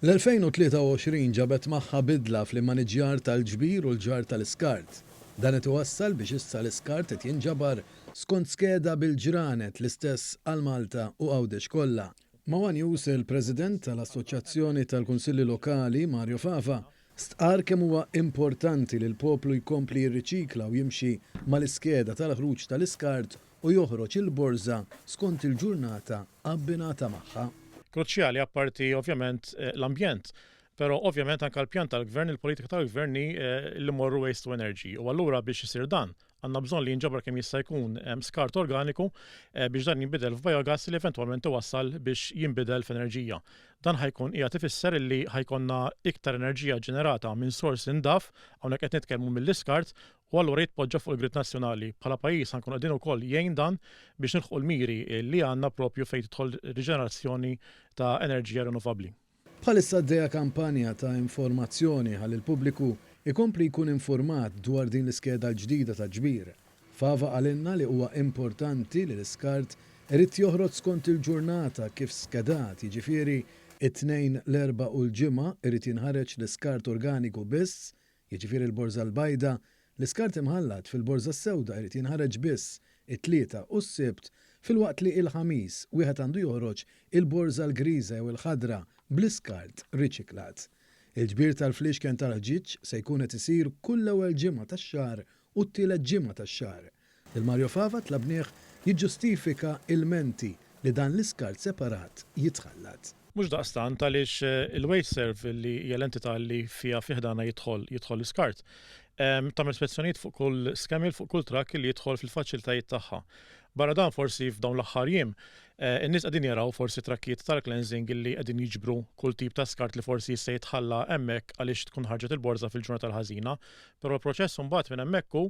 L-2023 ġabet magħha bidla fl-immaniġġjar tal-ġbir u l-ġarr tal-iskart. Dan qed iwassal biex issa l-iskart qed jinġabar skont skeda bil-ġranet l-istess għal Malta u Għawdex kollha. Ma' one News il-President tal-Assoċjazzjoni tal-Kunsilli Lokali, Mario Fava, stqarr kemm huwa importanti li l-poplu jkompli jirriċikla u jimxi mal-iskeda tal-ħruġ tal-iskart u joħroġ il-borża skont il-ġurnata abbinata magħha. Kruċjali apparti ovvjament l-ambjent, però ovvjament anke l-pjan tal-Gvern, il-politika tal-Gvern hi li mmorru waste to energy u allura biex isir dan għandna bżonn li jinġabar kemm jista' jkun skart organiku biex dan jinbidel f'biogas li eventwalment iwassal biex jinbidel f'enerġija. Dan ħa jkun qiegħed ifisser illi ħa jkollna iktar enerġija ġenerata minn sorsi ndaf, hawnhekk qed nitkellmu mill-iskart, u allura jitpoġġa fuq il-grid nazzjonali. Bħala pajjiż ħa nkunu qegħdin ukoll jgħin dan biex nilħqu l-miri li għandna propju fejn tidħol riġenerazzjoni ta' enerġija rinnovabbli. Bħalissa għaddejja kampanja ta' informazzjoni ħalli l-pubbliku jkompli jkun infurmat dwar din l-iskeda l-ġdida ta' ġbir. Fava qalilna li huwa importanti li l-iskart irid joħroġ skont il-ġurnata kif skedat, jiġifieri it-Tnejn, l-Erbgħa u l-Ġimgħa irid jinħareġ l-iskart organiku biss, Jiġifieri l-borża l-bajda, l-iskart imħallat fil-borża s-sewda irid jinħareġ biss it-Tlieta u s-Sibt filwaqt li il-Ħamis wieħed għandu joħroġ il-borża l-griża jew il-ħadra bl-iskart riċiklat. Il-ġbir tal-fliexken tal-ħġieġ se jkun qed isir kull l-ewwel ġimgħa tax-xahar u t-tielet ġimgħa tax-xahar. Lil Mario Fava tlabnieh jiġġustifika ilmenti li dan l-iskart separat jitħallat. Mhux daqstant għaliex il-WasteServ li hija l-entità li fiha fi ħdanha jidħol jidħol l-iskart, tagħmel spezzjonijiet fuq kull skemil, fuq kull trakk li jidħol fil-faċilitajiet tagħha. Barra dan forsi f'dawn l-aħħar jiem in-nies qegħdin jaraw forsi trakkijiet tal-cleansing li qegħdin jiġbru kull tip ta' skart li forsi jista' jitħalla hemmhekk għaliex tkun ħarġet il-borża fil-ġurnata l-ħażina. Però l-proċess imbagħad minn hemmhekk hu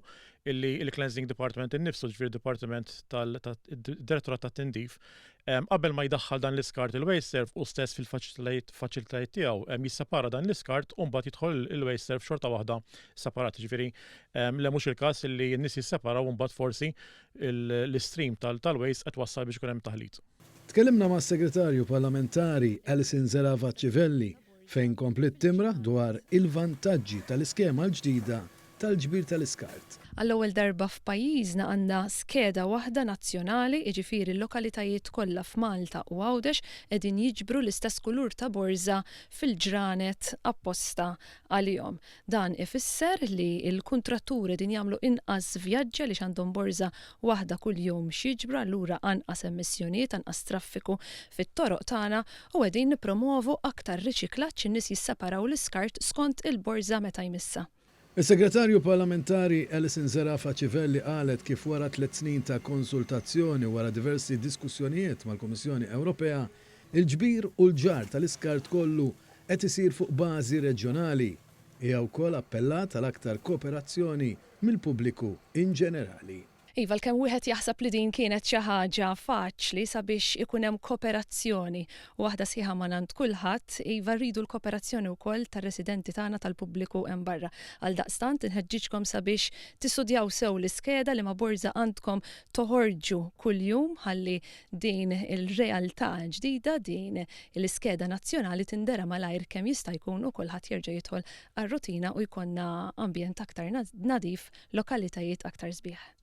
illi l-cleansing department innifsu, ġifieri d-dipartiment tal-direttorat tat-tindif, qabel ma jdaħħal dan l-iskart il-WasteServ hu stess fil-faċilitajiet tiegħu jissepara dan l-iskart u mbagħad jidħol il-WasteServ xorta waħda separat. Ġifieri le mhux il-każ illi n-nies jisseparaw u mbagħad forsi l-istream tal-waste qed twassal biex ikun hemm taħlit. Tkellimna mas-Segretarju Parlamentari Alison Zerafa Civelli fejn kompliet timraħ dwar il-vantaġġi tal-iskema l-ġdida tal-ġbir tal-iskart. Għall-ewwel darba f'pajjiżna għandna skeda waħda nazzjonali, jiġifieri l-lokalitajiet kollha f'Malta u Għawdex qegħdin jiġbru l-istess kulur ta' borża fil-ġranet apposta għalihom. Dan ifisser li l-kuntratturi qegħdin jagħmlu inqas vjaġġi għaliex għandhom borża waħda kuljum x'jiġbru allura anqas emissjonijiet, anqas traffiku fit-toroq tagħna u qegħdin nippromwovu aktar riċiklaġġ in-nies jisseparaw l-iskart skont il-borża meta jmissha. Is-Segretarju Parlamentari Alison Zerafa Civelli qalet kif wara tlett snin ta' konsultazzjoni u wara diversi diskussjonijiet mal-Kummissjoni Ewropea, il-ġbir u l-ġarr tal-iskart kollu qed isir fuq bażi reġjonali. Hija wkoll appellat għal aktar kooperazzjoni mill-pubbliku in ġenerali. Iva, għalkemm wieħed jaħseb li din kienet xi ħaġa faċli sabiex ikun hemm kooperazzjoni waħda sħiħa mingħand kulħadd, iva rridu l-kooperazzjoni wkoll tar-residenti tagħna tal-pubbliku hemm barra. Għaldaqstant inħeġġiġkom sabiex tistudjaw sew l-iskeda liema borża għandkom toħorġu kuljum ħalli din il-realtà ġdida, din l-iskeda nazzjonali tindera malajr kemm jista' jkun u kulħadd jerġa' jidħol għar-rutina u jkollna ambjent aktar nadif, lokalitajiet aktar sbieħ.